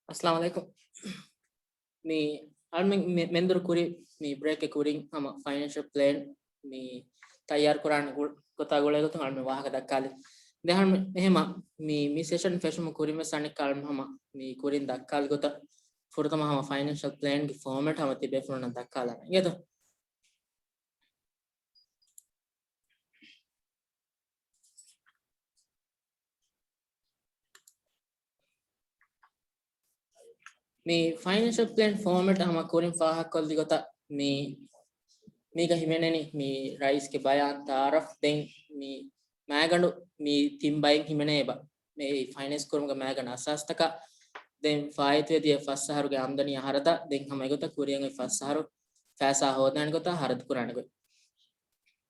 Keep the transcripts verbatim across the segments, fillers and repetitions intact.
އައްސަލާމު ޢަލައިކުމް. މި އަޅުމެން މެ-، މެންދުރު ކުރި މި ބްރޭކް ކުރިން ހަމަ ފައިނޭންޝަލް ޕްލޭން މި ތައްޔާރު ކުރާނެ ގު-، ގޮތާ ގުޅޭ ގޮތުން އަޅުމެން ވާހަކަ ދައްކާލި. ދެން އަޅުމެން އެހެމަ މި، މި ސެޝަން ފެށުމު ކުރިން ވެސް އަނެއްކާ އަޅުމެން ހަމަ މި ކުރިން ދައްކާލި ގޮތަށް ފުރަތަމަ ހަމަ ފައިނޭންޝަލް ޕްލޭންގެ ފޯމެޓް ހަމަ ތިބޭފުޅުންނަށް ދައްކާލާނެ. އިނގޭތޯ؟ މި ފައިނޭންޝަލް ޕްލޭން ފޯމެޓް ހަމަ ކުރިން ފާހަގަކޮށްލި ގޮތަށް މި، މީގަ ހިމެނެނީ މި ރައީސްގެ ބަޔާން ތައާރަފް. ދެން މި މައިގަނޑު މި ތިން ބައިން ހިމެނޭ އެބަ. މި ފައިނޭންސް ކުރުމުގެ މައިގަނޑު އަސާސްތަކާ، ދެން ފާއިތުވެދިޔަ ފަސް އަހަރުގެ އާމްދަނީ އަހަރަތައް، ދެން ހަމަ އެގޮތަށް ކުރިއަށް އޮތް ފަސް އަހަރު ފައިސާ ހޯދާނެ ގޮތާ ހަރަދު ކުރާނެ ގޮތް.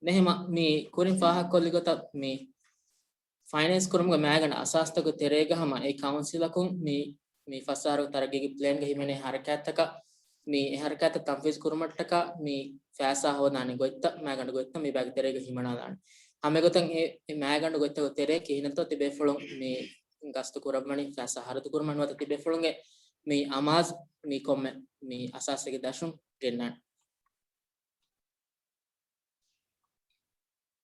އެހެމަ މި ކުރިން ފާހަގަކޮށްލި ގޮތަށް މި ފައިނޭންސް ކުރުމުގެ މައިގަނޑު އަސާސްތަކުގެ ތެރޭގަ ހަމަ އެ ކައުންސިލަކުން މި، މި ފަސް އަހަރު ތަރައްގީގެ ޕްލޭންގަ ހިމެނޭ ހަރަކާތްތަކަށް، މި އެ ހަރަކާތްތައް ތަންފީޒު ކުރުމަށްޓަކާ މި ފައިސާ ހޯދާނެ ގޮތްތައް، މައިގަނޑު ގޮތްތައް މި ބައިގެ ތެރޭގަ ހިމަނާލާނެ. ހަމަ އެގޮތަށް އެ، އެ މައިގަނޑު ގޮތްތަކުގެ ތެރޭ ކިހިނެއްތޯ ތިބޭފުޅުން މި ގަސްތު ކުރައްވަނީ ފައިސާ ހަރަދު ކުރުމަށް ނުވަތަ ތިބޭފުޅުންގެ މި އަމާޒު މި ކޮންމެ މި އަސާސެއްގެ ދަށުން ގެންނާނެ.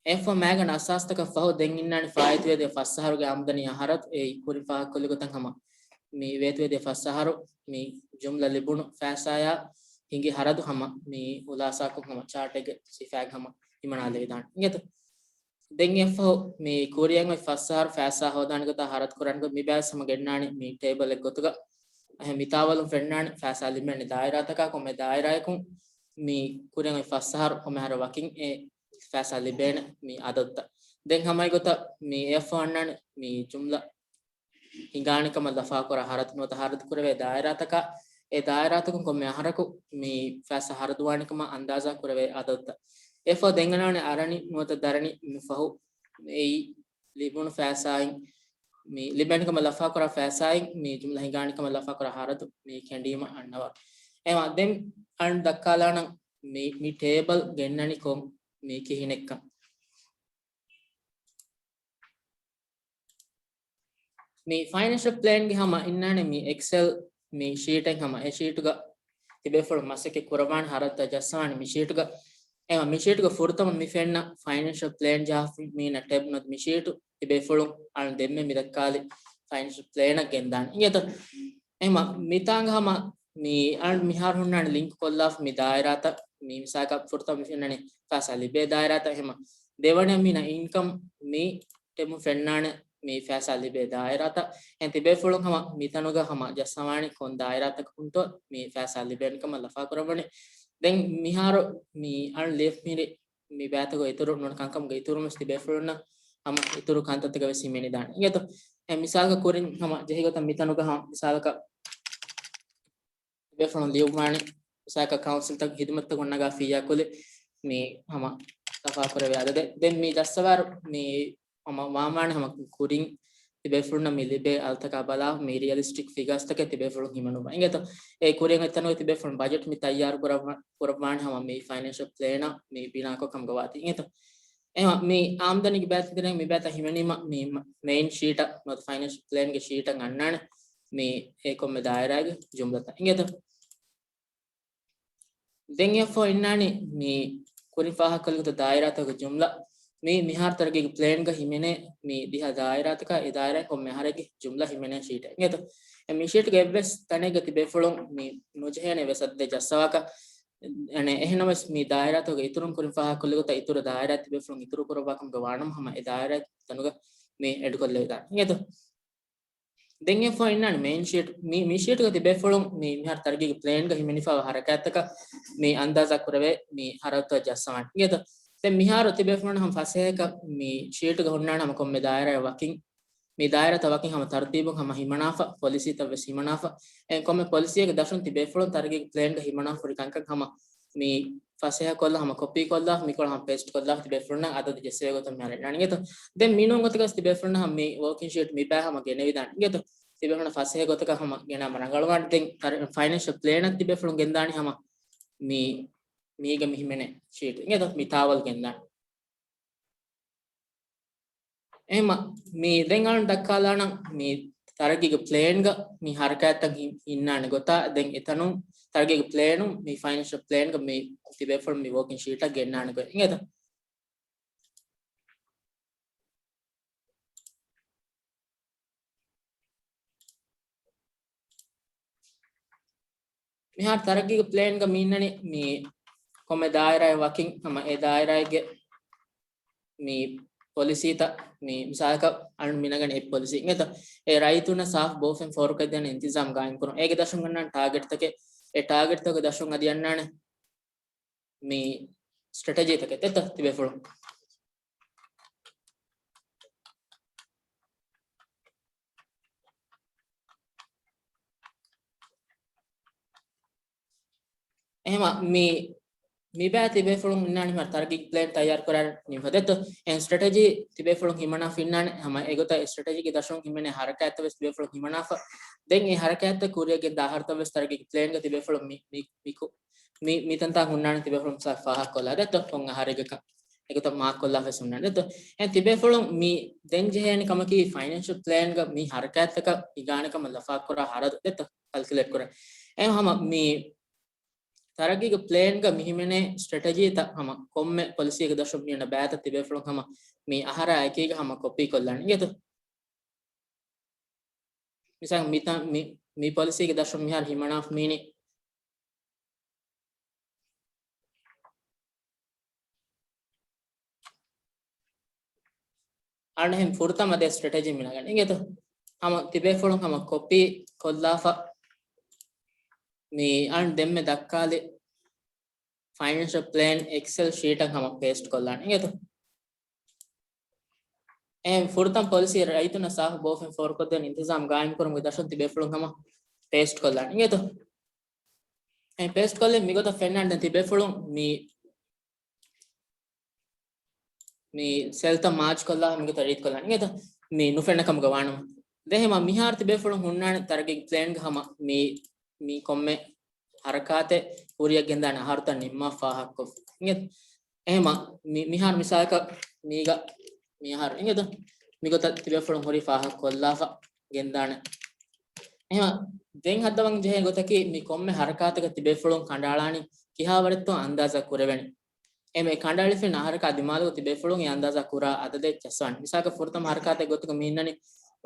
އެއަށްފަހު މައިގަނޑު އަސާސްތަކަށް ފަހު ދެން އިންނާނެ ފާއިތުވެދިޔަ ފަސް އަހަރުގެ އާމްދަނީ އަހަރަތު. އެއީ ކުރިން ފާހަގަކޮށްލި ގޮތަށް ހަމަ މި ވޭތުވެދިޔަ ފަސް އަހަރު މި ޖުމްލަ ލިބުނު ފައިސާޔާ ހިނގި ހަރަދު ހަމަ މި ހުލާސާކޮށް ހަމަ ޗާޓެއްގެ ސިފައިގަ ހަމަ ހިމަނާލެވިދާނެ. އިނގޭތޯ؟ ދެން އެއަށްފަހު މި ކުރިއަށް އޮތް ފަސް އަހަރު ފައިސާ ހޯދާނެ ގޮތާ ހަރަދު ކުރާނެ ގޮތް މި ބައެއް ހަމަ ގެންނާނެ މި ޓޭބަލެއް ގޮތުގަ. އެހެން މިތާވަލުން ފެންނާނެ ފައިސާ ލިބޭނެ ދާއިރާތަކާ ކޮންމެ ދާއިރާއަކުން މި ކުރިއަށް އޮތް ފަސް އަހަރު ކޮންމެ އަހަރަށް ވަކިން އެ ފައިސާ ލިބޭނެ މި އަދަދުތައް. ދެން ހަމަ އެގޮތަށް މި އެއަށްފަހު އަންނާނެ މި ޖުމްލަ ހިނގާނެ ކަމަށް ލަފާކުރާ ހަރަދު ނުވަތަ ހަރަދު ކުރެވޭ ދާއިރާތަކާ، އެ ދާއިރާތަކުން ކޮންމެ އަހަރަކު މި ފައިސާ ހަރަދުވާނެ ކަމަށް އަންދާޒާ ކުރެވޭ އަދަދުތައް. އެއަށްފަހު ދެން އަންނާނެ އަރަނި ނުވަތަ ދަރަނި މި ފަހު އެއީ ލިބުނު ފައިސާއިން މި ލިބޭނެ ކަމަށް ލަފާކުރާ ފައިސާއިން މި ޖުމްލަ ހިނގާނެ ކަމަށް ލަފާކުރާ ހަރަދު މި ކެނޑީމަ އަންނަވާ. އެހެންވީމަ ދެން އަޅުން ދައްކާލާނަން މި، މި ޓޭބަލް ގެންނަނީ ކޮން މި ކިހިނެއްކަން. މި ފައިނޭންޝަލް ޕްލޭންގެ ހަމަ އިންނާނެ މި އެކްސެލް މި ޝީޓެއް ހަމަ އެ ޝީޓުގަ ތިބޭފުޅުން މަސައްކަތް ކުރައްވާނެ ހަރަދުތައް ޖައްސަވާނެ މި ޝީޓުގަ. އެހެންވީމަ މި ޝީޓުގަ ފުރަތަމަ މި ފެންނަ ފައިނޭންޝަލް ޕްލޭން ޖަހާފަ މި އިންނަ ޓެބް ނުވަތަ މި ޝީޓު ތިބޭފުޅުން އަޅުން ދެންމެ މި ދައްކާލި ފައިނޭންޝަލް ޕްލޭނަށް ގެންދާނެ. އިނގޭތޯ؟ އެހެންވީމަ މިތާނގަ ހަމަ މި އަޅުން މިހާރު ހުންނާނެ ލިންކް ކޮށްލާފަ މި ދާއިރާތައް މި މިސާލަކަށް ފުރަތަމަ މި ފެންނަނީ ފައިސާ ލިބޭ ދާއިރާތައް. އެހެންވީމަ ދެވަނަ މި އިންކަމް މި ޓެބުން ފެންނާނެ މި ފައިސާ ލިބޭ ދާއިރާތައް. އެހެން ތިބޭފުޅުން ހަމަ މިތަނުގަ ހަމަ ޖައްސަވާނެ ކޮން ދާއިރާތަކުންތޯ މި ފައިސާ ލިބޭނެ ކަމަށް ލަފާކުރައްވަނީ. ދެން މިހާރު މި އަޅުން ލިޔެފަ މިހިރީ މި ބައިތަކުގެ އިތުރު ނޫން ކަންކަމުގެ އިތުރުން ވެސް ތިބޭފުޅުންނަށް ހަމަ އިތުރު ކަންތައްތަކެއް ވެސް ހިމެނިދާނެ. އިނގޭތޯ؟ އެ މިސާލަކަށް ކުރިން ހަމަ ޖެހިގޮތަށް މިތަނުގަ ހަމަ މިސާލަކަށް ތިބޭފުޅުން ލިޔުއްވާނެ މިސާލަކަށް ކައުންސިލްތަކުން ހިދުމަތްތައް ގޮންނަގާ ފީއާ ކުލި މި ހަމަ ލަފާކުރެވޭ އަދަދެއް. ދެން މި ޖައްސަވާއިރު މި ހަމަ ވާންވާނެ ހަމަ ކުރިން ތިބޭފުޅުންނަށް މި ލިބޭ އަލްތަކާ ބަލާ މި ރިއަލިސްޓިކް ފިގާސްތަކެއް ތިބޭފުޅުން ހިމެނުމަށް. އިނގޭތޯ؟ އެ ކުރިއަށް އޮތް ތަނުގަ ތިބޭފުޅުން ބަޖެޓް މި ތައްޔާރު ކުރައްވާ-، ކުރައްވާނެ ހަމަ މި ފައިނޭންޝަލް ޕްލޭނަށް މި ބިނާކޮށް ކަމުގަ ވާތީ. އިނގޭތޯ؟ އެހެންވީމަ މި އާމްދަނީގެ ބައިތައް ތި ދެން މި ބައިތައް ހިމެނީމަ މި މަ-، މެއިން ޝީޓަށް ނުވަތަ ފައިނޭންޝަލް ޕްލޭންގެ ޝީޓަށް އަންނާނެ މި އެ ކޮންމެ ދާއިރާގެ ޖުމްލަތައް. އިނގޭތޯ؟ ދެން އެއަށްފަހު އިންނާނީ މި ކުރިން ފާހަގަކޮށްލި ގޮތަށް ދާއިރާތަކުގެ ޖުމްލަ. މި މިހާރު ތަރައްގީގެ ޕްލޭންގަ ހިމެނޭ މި ދިހަ ދާއިރާތަކާ އެ ދާއިރާ ކޮންމެ އަހަރެއްގެ ޖުމްލަ ހިމެނޭ ޝީޓެއް. އިނގޭތޯ؟ އެ މި ޝީޓްގެ އެއްވެސް ތަނެއްގަ ތިބޭފުޅުން މި ނުޖެހޭނެ އެއްވެސް އަދަދެއް ޖައްސަވާކަށް. އަނެއް އެހެންނަމަވެސް މި ދާއިރާތަކުގެ އިތުރުން ކުރިން ފާހަގަކޮށްލި ގޮތަށް އިތުރު ދާއިރާ ތިބޭފުޅުން އިތުރު ކުރައްވާ ކަމުގަ ވާނަމަ ހަމަ އެ ދާއިރާ ތަނުގަ މި އެޑް ކޮށްލެވިދާނެ. އިނގޭތޯ؟ ދެން އެއަށްފަހު އިންނާނެ މެއިން ޝީޓް. މި، މި ޝީޓުގަ ތިބޭފުޅުން މި މިހާރު ތަރައްގީގެ ޕްލޭންގަ ހިމެނިފައިވާ ހަރަކާތްތަކަށް މި އަންދާޒާ ކުރެވޭ މި ހަރަދުތައް ޖައްސަވާނެ. އިނގޭތޯ؟ ދެން މިހާރު ތިބޭފުޅުން ހަމަ ފަސޭހަކަށް މި ޝީޓުގަ ހުންނާނެ ހަމަ ކޮންމެ ދާއިރާއެއް ވަކިން، މި ދާއިރާތައް ވަކިން ހަމަ ތަރުތީބުން ހަމަ ހިމަނާފަ، ޕޮލިސީތައް ވެސް ހިމަނާފަ. އެ ކޮންމެ ޕޮލިސީއެއްގެ ދަށުން ތިބޭފުޅުން ތަރައްގީގެ ޕްލޭންގަ ހިމަނާފަ ހުރި ކަންކަން ހަމަ މި ފަސޭހަ ކޮށްލާ ހަމަ ކޮޕީ ކޮށްލާ މިކޮޅަށް ހަމަ ޕޭސްޓް ކޮށްލާ ތިބޭފުޅުންނަށް އަދަދު ޖެއްސެވޭ ގޮތަށް މިހާރު އިންނާނެ. އިނގޭތޯ؟ ދެން މިނޫން ގޮތަކަށް ތިބޭފުޅުންނަށް ހަމަ މި ވޯކިން ޝީޓް މި ބައި ހަމަ ގެނެވިދާނެ. އިނގޭތޯ؟ ތިބޭފުޅުން ފަސޭހަ ގޮތަކަށް ހަމަ ގެނައިމަ ރަނގަޅުވާނެ. ދެން ފައިނޭންޝަލް ޕްލޭނަށް ތިބޭފުޅުން ގެންދާނީ ހަމަ މި، މީގަ މި ހިމެނޭ ޝީޓް. އިނގޭތޯ؟ މި ތާވަލް ގެންދާނެ. އެހެންވީމަ މި ދެން އަޅުން ދައްކާލާނަން މި ތަރައްގީގެ ޕްލޭންގަ މި ހަރަކާތްތައް ހި-، ހިންނާނެ ގޮތާ، ދެން އެތަނުން ތަރައްގީގެ ޕްލޭނުން މި ފައިނޭންޝަލް ޕްލޭންގަ މި ތިބޭފުޅުން މި ވޯކިން ޝީޓަށް ގެންނާނެ ގޮތް އިނގޭތަ؟ މިހާރު ތަރައްގީގެ ޕްލޭންގަ މި އިންނަނީ މި ކޮންމެ ދާއިރާއެއް ވަކިން ހަމަ އެ ދާއިރާއެއްގެ މި ޕޮލިސީތައް މި މިސާލަކަށް އަޅުން މިނަގަން އެ ޕޮލިސީ އިނގޭތަ؟ އެ ރައްޔިތުންނަށް ސާފު ބޯފެން ފޯރުކޮށްދޭނެ އިންތިޒާމް ގާއިމްކުރުން. އޭގެ ދަށުން އަންނާނެ ޓާގެޓްތަކެއް. އެ ޓާގެޓްތަކުގެ ދަށުން އަދި އަންނާނެ މި ސްޓްރެޓެޖީތަކެއް ދެއްތަ ތިބޭފުޅުން. އެހެމަ މި، މިބާ ތިބޭފުޅުން އިންނާނެ ހިމަ ތަރައްގީ ޕްލޭން ތައްޔާރު ކުރާނެ ނިންފަ ދެއްތޯ. އެހެން ސްޓްރެޓެޖީ ތިބޭފުޅުން ހިމަނާފަ އިންނާނެ ހަމަ އެގޮތަށް ސްޓްރެޓެޖީގެ ދަށުން ހިމެނޭ ހަރަކާތްތައް ވެސް ތިބޭފުޅުން ހިމަނާފަ. ދެން އެ ހަރަކާތްތައް ކުރިއަށް ގެންދާ އަހަރުތައް ވެސް ތަރައްގީ ޕްލޭންގަ ތިބޭފުޅުން މި، މި، މި، މި، މި ތަންތާ ހުންނާނެ ތިބޭފުޅުން ސާ ފާހަގަކޮށްލާ ދެއްތޯ ކޮން އަހަރެއްގަކަން. އެގޮތަށް މާކްކޮށްލާފަ ވެސް ހުންނާނެ ދެއްތޯ. އެ ތިބޭފުޅުން މި ދެން ޖެހޭނެ ކަމަކީ ފައިނޭންޝަލް ޕްލޭންގަ މި ހަރަކާތްތަކަށް ހިގާނެ ކަމަށް ލަފާ ކުރާ ހަރަދު ދެއްތޯ ކަލްކިއުލޭޓް ކުރަން. އެ ހަމަ މި ތަރައްގީގެ ޕްލޭންގަ މި ހިމެނޭ ސްޓްރެޓެޖީތައް ހަމަ ކޮންމެ ޕޮލިސީއެއްގެ ދަށުން މި އަންނަ ބައިތައް ތިބޭފުޅުން ހަމަ މި އަހަރާ އެކީގަ ހަމަ ކޮޕީ ކޮށްލާނެ އިނގޭތަ؟ މިސާލަކަށް މިތަން މި، މި ޕޮލިސީގެ ދަށުން މިހާރު ހިމަނާފަ މީނީ އަންނަ އެހެން ފުރަތަމަ ދެ ސްޓްރެޓެޖީ މިނަގަން އިނގޭތަ؟ ހަމަ ތިބޭފުޅުން ހަމަ ކޮޕީ ކޮށްލާފަ މި އަން ދެންމެ ދައްކާލި ފައިނޭންޝަލް ޕްލޭން އެކްސެލް ޝީޓަށް ހަމަ ޕޭސްޓް ކޮށްލާނެ އިނގޭތަ؟ އެހެން ފުރަތަމަ ޕޮލިސީ ރައްޔިތުންނަށް ސާފު ބޯފެން ފޯރުކޮށްދޭނެ އިންތިޒާމް ގާއިމްކުރުމުގެ ދަށުން ތިބޭފުޅުން ހަމަ ޕޭސްޓް ކޮށްލާނެ އިނގޭތަ؟ އެ ޕޭސްޓް ކޮށްލެ މިގޮތަށް ފެންނާނެ ދެން ތިބޭފުޅުން މި، މި ސެލްތައް މާޗް ކޮށްލާ މިގޮތަށް ރީތި ކޮށްލާނެ އިނގޭތަ؟ މި ނުފެންނަ ކަމުގަ ވާނަމަ. ދެން ހަމަ މިހާރު ތިބޭފުޅުން ހުންނާނެ ތަރައްގީ ޕްލޭންގަ ހަމަ މި، މި ކޮންމެ ހަރަކާތެއް ކުރިއަށް ގެންދާނެ އަހަރުތައް ނިންމާ ފާހަގަކޮށް އިނގޭތަ؟ އެހެމަ މި، މިހާރު މިސާލަކަށް މީގަ މި އަހަރު އިނގޭތަ؟ މިގޮތަށް ތިބޭފުޅުން ހުރީ ފާހަގަ ކޮށްލާފަ ގެންދާނެ. އެހެމަ ދެން ހައްދަވަން ޖެހޭ ގޮތަކީ މި ކޮންމެ ހަރަކާތަކަށް ތިބޭފުޅުން ކަނޑައަޅާނީ ކިހާވަރެއްތޯ އަންދާޒާ ކުރެވެނީ. އެމެ ކަނޑައެޅިފިން އަހަރަކާ ދިމާލުގަ ތިބޭފުޅުން އެ އަންދާޒާ ކުރާ އަދަދެއް ޖައްސާނެ. މިސާލަކަށް ފުރަތަމަ ހަރަކާތެއް ގޮތުގަ މި އިންނަނީ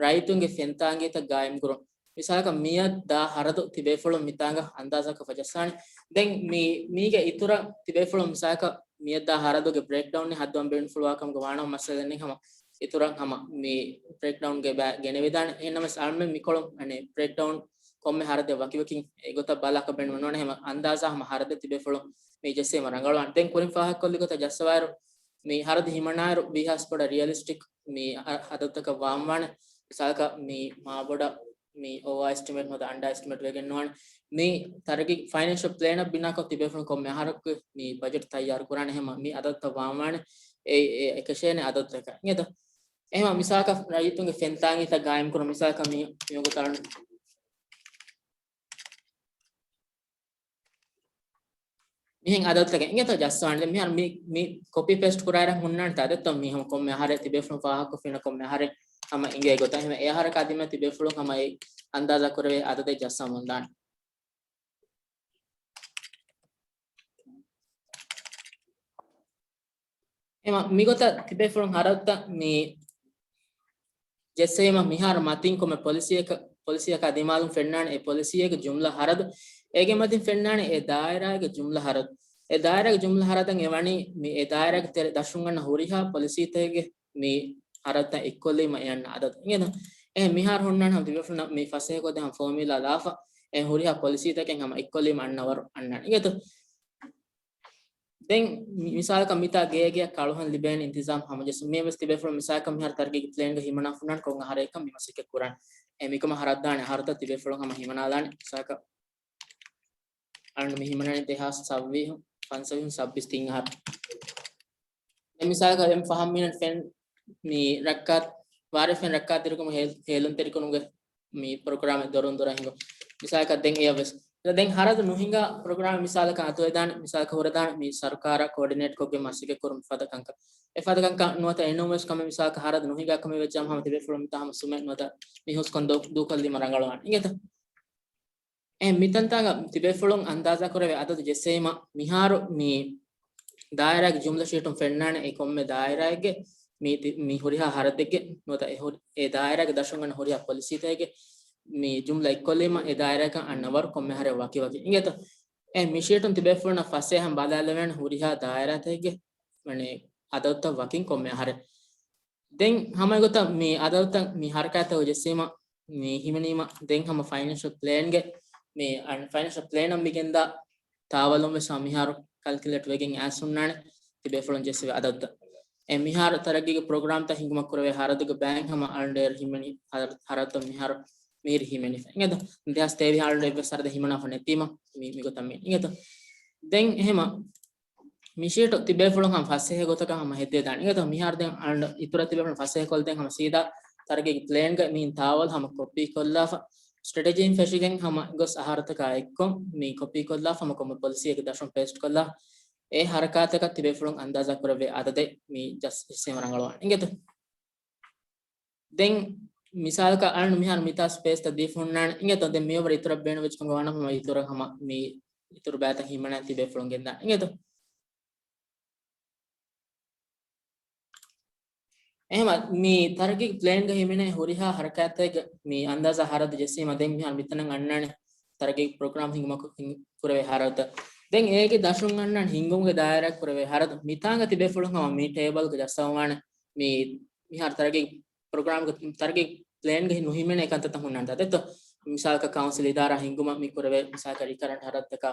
ރައްޔިތުންގެ ފެންތާނގީތައް ގާއިމްކުރުން. މިސާލަކަށް މިއަށް ދާ ހަރަދު ތިބޭފުޅުން މިތާނގަ އަންދާޒާކޮށް ފަ ޖައްސާނެ. ދެން މި، މީގެ އިތުރަށް ތިބޭފުޅުން މިސާލަކަށް މިއަށް ދާ ހަރަދުގެ ބްރޭކްޑައުން ހައްދަވަން ބޭނުންފުޅުވާކަމުގަ ވާނަމަ މައްސަލައެއް ނެތް ހަމަ އިތުރަށް ހަމަ މި ބްރޭކްޑައުންގެ ބައި ގެނެވިދާނެ. އެހެންނަމަވެސް އަޅުމެން މިކޮޅުން އަނެއް ބްރޭކްޑައުން ކޮންމެ ހަރަދެއް ވަކިވަކިން އެގޮތަށް ބަލާކަށް ބޭނުމެއް ނޯންނާނެ. ހަމަ އަންދާޒާ ހަމަ ހަރަދެއް ތިބޭފުޅުން މި ޖެއްސީމަ ރަނގަޅުވާނެ. ދެން ކުރިން ފާހަގަކޮށްލި ގޮތަށް ޖައްސަވާއިރު، މި ހަރަދު ހިމަނާއިރު ވީހާވެސް ބޮޑަށް ރިއަލިސްޓިކް މި އަ-، އަދަދުތަކަށް ވާންވާނެ. މިސާލަކަށް މި މާބޮޑަށް މި އޯވާ އެސްޓިމޭޓް ނުވަތަ އަންޑާ އެސްޓިމޭޓް ވެގެން ނުވާނެ. މި ތަރައްގީ ފައިނޭންޝަލް ޕްލޭނަށް ބިނާކޮށް ތިބޭފުޅުން ކޮންމެ އަހަރަކު މި ބަޖެޓް ތައްޔާރު ކުރާނެ. ހަމަ މި އަދަދުތައް ވާންވާނެ. އެ، އެ، އެކަށޭނެ އަދަދުތަކަށް އިނގޭތަ؟ އެހެމަ މިސާލަކަށް ރައްޔިތުންގެ ފެންތާނގީތައް ގާއިމްކުރުން. މިސާލަކަށް މި، މި އޮގޮތަށް އަޅުން މިހެން އަދަދުތަކެއް އިނގޭތޯ ޖައްސާނެ. ދެން މިހާރު މި، މި ކޮޕީ ޕޭސްޓް ކުރާއިރަށް ހުންނާނެ ތާ ދެއްތޯ މި ހަމަ ކޮންމެ އަހަރެއް ތިބޭފުޅުން ފާހަގަކޮށްފިނަ ކޮންމެ އަހަރެއް ހަމަ އިނގޭ ގޮތަށް. އެހެމަ އެ އަހަރަކާ ދިމާ ތިބޭފުޅުން ހަމަ އެ އަދަދެއް ޖައްސަމުންދާނެ. އެމަ މިގޮތަށް ތިބޭފުޅުން ހަރަދުތައް މި ޖެއްސެވީމަ މިހާރު މަތިން ކޮންމެ ޕޮލިސީއަކަށް، ޕޮލިސީއަކާ ދިމާލުން ފެންނާނެ އެ ޕޮލިސީއެއްގެ ޖުމްލަ ހަރަދު. އޭގެ މަތިން ފެންނާނެ އެ ދާއިރާގެ ޖުމްލަ ހަރަދު. އެ ދާއިރާގެ ޖުމްލަ ހަރަދަށް އެ ވަނީ މި އެ ދާއިރާގެ ތެރެ ދަށުން އަންނަ ހުރިހާ ޕޮލިސީތަކެއްގެ މި ހަރަދުތައް އެއްކޮށްލީމަ އެ އަންނަ އަދަދު އިނގޭތަ؟ އެހެން މިހާރު ހުންނާނެ ހަމަ ތިބޭފުޅުންނަށް މި ފަސޭހަކޮށްދޭ ހަމަ ފޯމިއުލާ ލާފަ އެ ހުރިހާ ޕޮލިސީތަކެއް ހަމަ އެއްކޮށްލީމަ އަންނަވަރު އަންނާނެ އިނގޭތަ؟ ދެން މި-، މިސާލަކަށް މިތާ ގޭގެއަށް ކަޅުހަން ލިބޭނެ އިންތިޒާމް ހަމަޖެއްސުން. މިއަށް ވެސް ތިބޭފުޅުން މިސާލަކަށް މިހާރު ތަރައްގީގެ ޕްލޭންގަ ހިމަނާފަ ހުންނާނެ ކޮން އަހަރެއްކަން މި މަސައްކަތް ކުރާނެ. އެ މިކަމަށް ހަރަދާނެ އަހަރުތައް ތިބޭފުޅުން ހަމަ ހިމަނާލާނެ. މިސާލަކަށް އަޅުން މި ހިމަނަނީ ދެހާސް ސައްވީސް، ފަންސަވީސް، ސައްބީސް ތިން އަހަރު. ދެން މިސާލަކަށް އެން ފަހަށް މީނަން ފެން މި ރައްކާ، ވާރޭ ފެން ރައްކާތެރިކުރުމުގެ ހޭލުންތެރިކުރުމުގެ މި ޕްރޮގްރާމެއް ދޮރުން ދޮރަށް ހިނގުން. މިސާލަކަށް ދެން އެޔަށް ވެސް ދެން ހަރަދު ނުހިނގާ ޕްރޮގްރާމް މިސާލަކަށް އަތުވެދާނެ، މިސާލަކަށް ހުރެދާނެ މި ސަރުކާރަށް ކޯޑިނޭޓް ކޮށްގެން މަސައްކަތް ކުރުން ފަދަ ކަންކަން. އެ ފަދަ ކަންކަން ނުވަތަ އެނޫން ވެސް ކަމެއް މިސާލަކަށް ހަރަދު ނުހިނގާ ކަމެއް ވެއްޖާމަ ހަމަ ތިބޭފުޅުން މިތާ ހަމަ ސުމެއް ނުވަތަ މި ހުސްކޮން ދޫ-، ދޫކޮށްލީމަ ރަނގަޅުވާނެ. އިނގޭތަ؟ އެ މިތަންތާނގަ ތިބޭފުޅުން އަންދާޒާ ކުރެވޭ އަދަދު ޖެއްސެވީމަ، މިހާރު މި ދާއިރާގެ ޖުމްލަ ޝީޓުން ފެންނާނެ އެ ކޮންމެ ދާއިރާއެއްގެ މި ތި-، މި ހުރިހާ ހަރަދެއްގެ ނުވަތަ އެ ހުރި-، އެ ދާއިރާގެ ދަށުން އަންނަ ހުރިހާ ޕޮލިސީތަކެއްގެ މި ޖުމްލަ އެއްކޮށްލީމަ އެ ދާއިރާއަކަށް އަންނަ ވަރު ކޮންމެ އަހަރެއް ވަކިވަކި. އިނގޭތަ؟ އެ މި ޝީޓުން ތިބޭފުޅުންނަށް ފަސޭހައިން ބަލާލެވޭނެ ހުރިހާ ދާއިރާތަކެއްގެ ވަނީ އަދަދުތައް ވަކިން ކޮންމެ އަހަރެއް. ދެން ހަމަ އެގޮތަށް މި އަދަދުތައް މި ހަރަކާތަށް ޖެއްސީމަ މި ހިމެނީމަ ދެން ހަމަ ފައިނޭންޝަލް ޕްލޭންގެ މި އަން-، ފައިނޭންޝަލް ޕްލޭނަށް މިގެންދާ ތާވަލުން ވެސް ހަމަ މިހާރު ކަލްކިއުލޭޓް ވެގެން އައިސް ހުންނާނެ ތިބޭފުޅުން ޖެއްސެވޭ އަދަދުތައް. އެ މިހާރު ތަރައްގީގެ ޕްރޮގްރާމްތައް ހިނގުމަށް ކުރެވޭ ހަރަދުގެ ބައިން ހަމަ އަޅުގަނޑު އޭރު ހިމެނި ހަރަ-، ހަރަދުތައް މިހާރު މިހިރި ހިމެނިފަ. އިނގޭތަ؟ ދެހާސް ތޭވީސް އަޅުގަނޑު އެއްވެސް ހަރަދެއް ހިމަނާފަ ނެތީމަ މި-، މިގޮތަށް މި. އިނގޭތަ؟ ދެން އެހެމަ މި ޝީޓު ތިބޭފުޅުން ހަމަ ފަސޭހަ ގޮތަކަށް ހަމަ ހެއްދެވިދާނެ. އިނގޭތޯ؟ މިހާރު ދެން އަން-، އިތުރަށް ތިބޭފުޅުން ފަސޭހަކޮށްލަ ދެން ހަމަ ސީދާ ތަރައްގީގެ ޕްލޭންގަ މިހިން ތާވަލް ހަމަ ކޮޕީ ކޮށްލާފަ، ސްޓްރެޓެޖީން ފެށިގެން ހަމަ ގޮސް އަހަރުތަކާ އެއްކޮށް މި ކޮޕީ ކޮށްލާފަ ހަމަ ކޮންމެ ޕޮލިސީއެއްގެ ދަށުން ޕޭސްޓް ކޮށްލާ، އެ ހަރަކާތަކަށް ތިބޭފުޅުން އަންދާޒާ ކުރެވޭ އަދަދެއް މި ޖަސް ހިއްސެވުމަށް ރަނގަޅުވާނެ. އިނގޭތޯ؟ ދެން މިސާލަކަށް އަޅުން މިހާރު މިތާ ސްޕޭސްތައް ދީފަ ހުންނާނެ. އިނގޭތޯ؟ ދެން މިއަށްވުރެ އިތުރަށް ބޭނުންވެއްޖެ ކަމަށް ވާނަމަ ހަމަ އިތުރަށް ހަމަ މި އިތުރު ބައިތައް ހިމަނާ ތިބޭފުޅުން ގެންދާނެ. އިނގޭތޯ؟ އެހެމަ މި ތަރައްގީ ޕްލޭންގަ ހިމެނޭ ހުރިހާ ހަރަކާތެއްގަ މި އަންދާޒާ ހަރަދު ޖެއްސީމަ ދެން މިހާރު މިތަނަށް އަންނާނެ ތަރައްގީ ޕްރޮގްރާމް ހިނގުމަކު ހިން-، ކުރެވޭ ހަރަދުތައް. ދެން އޭގެ ދަށުން އަންނާނެ ހިންގުމުގެ ދާއިރާ ކުރެވޭ ހަރަދު. މިތާނގަ ތިބޭފުޅުން ހަމަ މި ޓޭބަލްގަ ޖައްސަވާނެ މި މިހާރު ތަރައްގީ ޕްރޮގްރާމްގެ ތަރައްގީ ޕްލޭންގަ ނުހިމެނޭ ކަންތައްތައް ހުންނާނެ ދެއްތޯ؟ މިސާލަކަށް ކައުންސިލް އިދާރާ ހިންގުމަށް މި ކުރެވޭ މިސާލަކަށް ރިކަރަންޓް ހަރަދުތަކާ،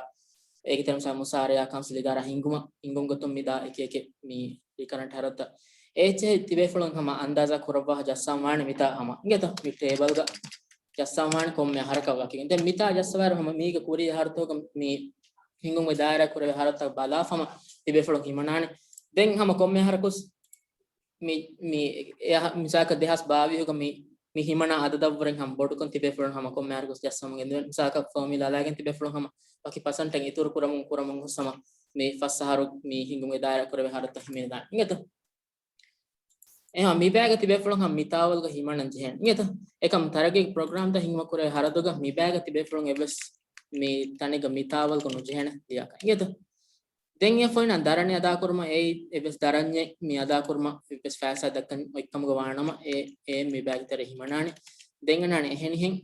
އޭގެ ތެރެ މިސާލަށް މުސާރަޔާ ކައުންސިލް އިދާރާ ހިންގުމަށް ހިންގުން ގޮތުން މި ދާ އެކި އެކި މި ރިކަރަންޓް ހަރަދުތައް. އޭޗް އެ ތިބޭފުޅުން ހަމަ އަންދާޒާ ކުރައްވާ ޖައްސަން ވާނެ މިތާ ހަމަ. އިނގޭތޯ؟ މި ޓޭބަލްގަ ޖައްސަން ވާނެ ކޮންމެ އަހަރަކަށް ވަކި. ދެން މިތާ ޖައްސަވާއިރު ހަމަ މީގެ ކުރީ އަހަރުތަކުގަ މި ހިންގުމުގެ ދާއިރާ ކުރެވޭ ހަރަދުތައް ބަލާފަ ހަމަ ތިބޭފުޅުން ހިމަނާނެ. ދެން ހަމަ ކޮންމެ އަހަރަކުސް މި، މި، އެ އަހަ-، މިސާލަކަށް ދެހާސް ބާވީހުގަ މި، މި ހިމަނާ އަދަދަށްވުރެން ހަމަ ބޮޑުކޮށް ތިބޭފުޅުން ހަމަ ކޮންމެ އަހަރަކުސް ޖައްސަމުން ގެންދެވޭނެ. މިސާލަކަށް ފޯމިއުލާ ލައިގެން ތިބޭފުޅުން ހަމަ ވަކި ޕަސަންޓެއް އިތުރު ކުރަމުން، ކުރަމުން ހުސް ހަމަ މި ފަސް އަހަރު މި ހިންގުމުގެ ދާއިރާ ކުރެވޭ ހަރަދުތައް ހިމެނިދާނެ. އިނގޭތޯ؟ އެހެން މި ބައިގަ ތިބޭފުޅުން ހަމަ މި ތާވަލްގަ ހިމަނަން ޖެހޭނެ. އިނގޭތޯ؟ އެކަމް ތަރައްގީ ޕްރޮގްރާމްތައް ހިންގުމަށް ކުރެވޭ ހަރަދުގަ މި ބައިގަ ތިބޭފުޅުން އެއްވެސް މި ތަނެއްގަ މި ތާވަލްގަ ނުޖެހޭނެ ލިޔާކަށް. އިނގޭތޯ؟ ދެން އެފައިނަށް ދަރަނި އަދާކުރުމަށް އެއީ އެއްވެސް ދަރަންޏެއް މި އަދާކުރުމަށް އެއްވެސް ފައިސާ ދައްކަން އޮތްކަމުގަ ވާނަމަ އެ، އެ މި ބައިގެ ތެރޭ ހިމަނާނެ. ދެން އަންނާނެ އެހެނިހެން،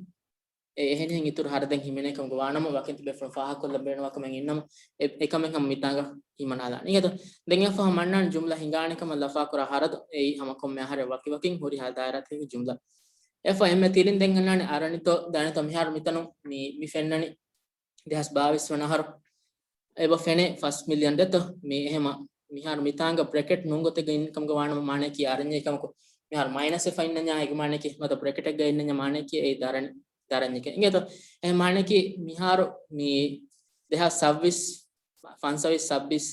އެ އެހެނިހެން އިތުރު ހަރަދެއް ހިމެނޭ ކަމުގަ ވާނަމަ ވަކިން ތިބޭފުޅުން ފާހަގަކޮށްލަން ބޭނުންވާ ކަމެއް އިންނަމަ އެ، އެކަމެއް ހަމަ މިތާނގަ ހިމަނާލާނެ. އިނގޭތޯ؟ ދެން އެފަހަމަ އަންނާނެ ޖުމްލަ ހިނގާނެ ކަމަށް ލަފާކުރާ ހަރަދު އެއީ ހަމަ ކޮންމެ އަހަރެއް ވަކިވަކިން ހުރިހާ ދާއިރާތަކުގެ ޖުމްލަ. އެފަ އެންމެ ތިރިން ދެން އަންނާނެ އަރަނިތޯ ދަނިތޯ މިހާރު މިތަނުން މި، މި ފެންނަނީ ދެހާސް ބާވީސް ވަނަ އަހަރު އެބަ ފެނޭ ފަސް މިލިއަން ދެއްތޯ؟ މި އެހެމަ މިހާރު މިތާނގަ ބްރެކެޓް ނޫން ގޮތެއްގަ އިން ކަމުގަ ވާނަމަ މާނައަކީ އަރަންޏެއް ކަމަކު، މިހާރު މައިނަސް އެއް ފައިންނަންޏާ އޭގެ މާނައަކީ ނުވަތަ ބްރެކެޓެއްގަ އިންނަންޏާ މާނައަކީ އެއީ ދަރަނި، ދަރަންޏެކޭ. އިނގޭތޯ؟ އެ މާނައަކީ މިހާރު މި ދެހާސް ސައްބީސް، ފަންސަވީސް ސައްބީސް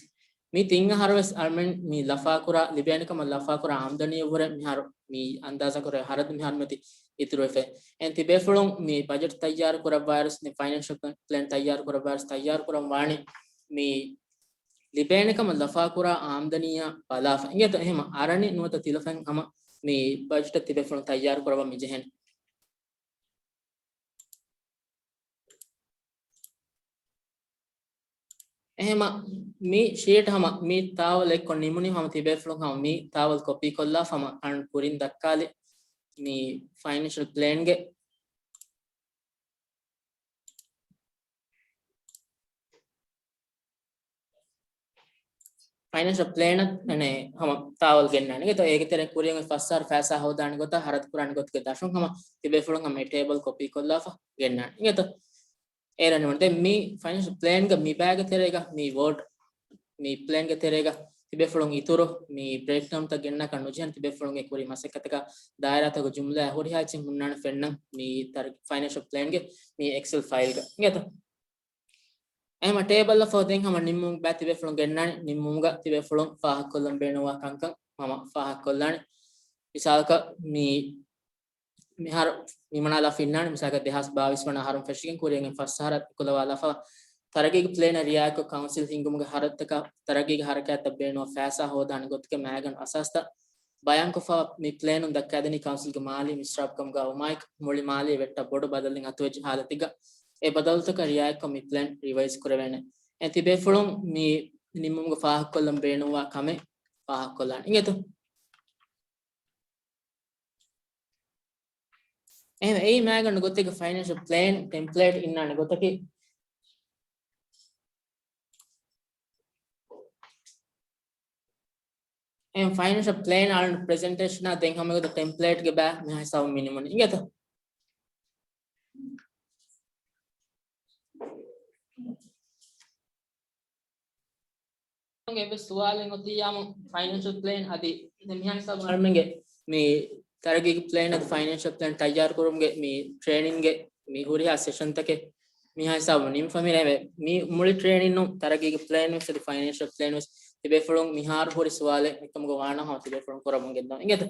މި ތިން އަހަރު ވެސް އަޅުމެން މި ލަފާކުރާ، ލިބޭނެ ކަމަށް ލަފާކުރާ އާމްދަނީއަށްވުރެ މިހާރު މި އަންދާޒާކުރޭ ހަރަދު މިހާރު މަތި އިތުރުވެފަ. އެހެން ތިބޭފުޅުން މި ބަޖެޓް ތައްޔާރު ކުރައްވާއިރު، ފައިނޭންޝަލް ޕްލޭން ތައްޔާރު ކުރައްވާއިރު، ތައްޔާރު ކުރަން ވާނީ މި ލިބޭނެ ކަމަށް ލަފާކުރާ އާމްދަނީއާ ބަލާފަ. އިނގޭތޯ؟ އެހެމަ އަރަނި ނުވަތަ ތިލަފަން ހަމަ މި ބަޖެޓަށް ތިބޭފުޅުން ތައްޔާރު ކުރައްވަން މި ޖެހޭނެ. އެހެމަ މި ޝީޓް ހަމަ މި ތާވަލް އެއްކޮށް ނިމުނީ ހަމަ ތިބޭފުޅުން ހަމަ މި ތާވަލް ކޮޕީ ކޮށްލާ ހަމަ އަން ކުރިން ދައްކާލި މި ފައިނޭންޝަލް ޕްލޭންގެ ފައިނޭންޝަލް ޕްލޭނަށް ހަމަ ތާވަލް ގެންނާނެ. އިނގޭތޯ؟ އޭގެ ތެރެ ކުރިން ފަސް އަހަރު ފައިސާ ހޯދާނެ ގޮތަށް ހަރަދު ކުރާނެ ގޮތުގެ ދަށުން ހަމަ ތިބޭފުޅުން ހަމަ އެ ޓޭބަލް ކޮޕީ ކޮށްލާފަ ގެންނާނެ. އިނގޭތޯ؟ އޭރަށް ނިމުން. ދެން މި ފައިނޭންޝަލް ޕްލޭންގަ މި ބައިގެ ތެރޭގަ މި ވޯޑް، މި ޕްލޭންގެ ތެރޭގަ ތިބޭފުޅުން އިތުރު މި ބްރޭކްޑައުންތައް ގެންނާކަށް ނުޖެހޭނެ. ތިބޭފުޅުންގެ ކުރި މަސައްކަތަކަށް ދާއިރާތަކުގެ ޖުމްލައާ ހުރިހާ އެއްޗެއް ހުންނާނެ ފެންނަން މި ތަރ-، ފައިނޭންޝަލް ޕްލޭންގެ މި އެކްސެލް ފައިލްގަ. އިނގޭތޯ؟ އެހެމަ ޓޭބަލްއަށް ފަހު ދެން ހަމަ ނިންމުމުގެ ބައި ތިބޭފުޅުން ގެންނާނެ. ނިންމުމުގަ ތިބޭފުޅުން ފާހަގަކޮށްލަން ބޭނުންވާ ކަންކަން ހަމަ ފާހަގަކޮށްލާނެ. މިސާލަކަށް މި މިހާރު މިމަނާ ލަފަ އިންނާނެ، މިސާލަކަށް ދެހާސް ބާވީސް ވަނަ އަހަރުން ފެށިގެން ކުރިޔަށް އެން ފަސް އަހަރަށް އެކުލަވާ ލަފަ ތަރައްގީގެ ޕްލޭނަށް ރިއާޔަތްކޮށް ކައުންސިލް ހިންގުމުގެ ހަރަދުތަކަށް ތަރައްގީގެ ހަރަކާތްތައް ބޭނުންވާ ފައިސާ ހޯދާނެ ގޮތުގެ މައިގަނޑު އަސާސްތައް ބަޔާންކޮށްފަ މި ޕްލޭނުން ދައްކާދެނީ ކައުންސިލްގެ މާލީ މިސްރާބުކަމުގަ ވުމާއެކު މުޅި މާލީ ވެއްޓަށް ބޮޑު ބަދަލެއް އަތުވެއްޖެ ހާލަތެއްގަ އެ ބަދަލުތަކަށް ރިއާޔަތްކޮށް މި ޕްލޭން ރިވައިޒް ކުރެވޭނެ. އެ ތިބޭފުޅުން މި ނިންމުމުގެ ފާހަގަކޮށްލަން ބޭނުންވާ ކަމެއް ފާހަގަކޮށްލާނެ. އިނގޭތޯ؟ އެހެން އެއީ މައިގަނޑު ގޮތެއްގެ ފައިނޭންޝަލް ޕްލޭން ޓެމްޕްލޭޓް އިންނާނެ ގޮތަކީ. އެހެން ފައިނޭންޝަލް ޕްލޭން އަޅުގަނޑު ޕްރެޒެންޓޭޝަނާ ދެން ހަމަ ގޮތަށް ޓެމްޕްލޭޓްގެ ބައި މިހާ ހިސާބުން މި ނިމުނީ. އިނގޭތޯ؟ އެއްވެސް ސުވާލެއް އޮތިއްޔާމު ފައިނޭންޝަލް ޕްލޭން އަދި ދެން މިހާ ހިސާބު އަޅުމެންގެ މި ތަރައްގީގެ ޕްލޭން އަދި ފައިނޭންޝަލް ޕްލޭން ތައްޔާރު ކުރުމުގެ މި ޓްރޭނިންގެ މި ހުރިހާ ސެޝަންތަކެއް މިހާ ހިސާބު ނިމިފަ މިރޭ. މި މުޅި ޓްރޭނިން ނޫން ތަރައްގީގެ ޕްލޭން ވެސް އަދި ފައިނޭންޝަލް ޕްލޭން ވެސް ތިބޭފުޅުން މިހާރު ހުރި ސުވާލެއް އެކަމުގަ ވާނަމަ ތިބޭފުޅުން ކުރަމުން ގެންދަވަން. އިނގޭތަ؟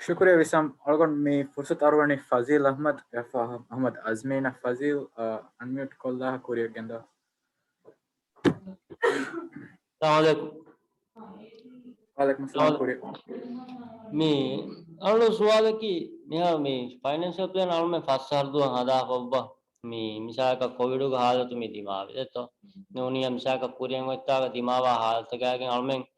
ޝުކުރިއްޔާ ވިސާމް. އަޅުގަނޑު މި ފުރުސަތު އަރުވަނީ ފަޒީލް އަޙްމަދު، އެފް އަޙްމަދު އަޒްމީނަށް. ފަޒީލް، އަ، އަންމިއުޓް ކޮށްލާ ކުރިއަށް ގެންދަވާ. އައްސަލާމު ޢަލައިކުމް. ވަޢަލައިކުމުއްސަލާމް ކުރި. މި އަޅު ސުވާލަކީ، މިހާރު މި ފައިނޭންޝަލް ޕްލޭން އަޅުމެން ފަސް އަހަރު ދުވަހަށް ހަދާފައްވާ. މި މިސާލަކަށް ކޮވިޑުގެ ހާލަތު މި ދިމާވި ދެއްތޯ. ނޫނީ މިސާލަކަށް ކުރިއަށް އޮތްތާގަ ދިމާވާ ހާލަތަކާގެން އަޅުމެން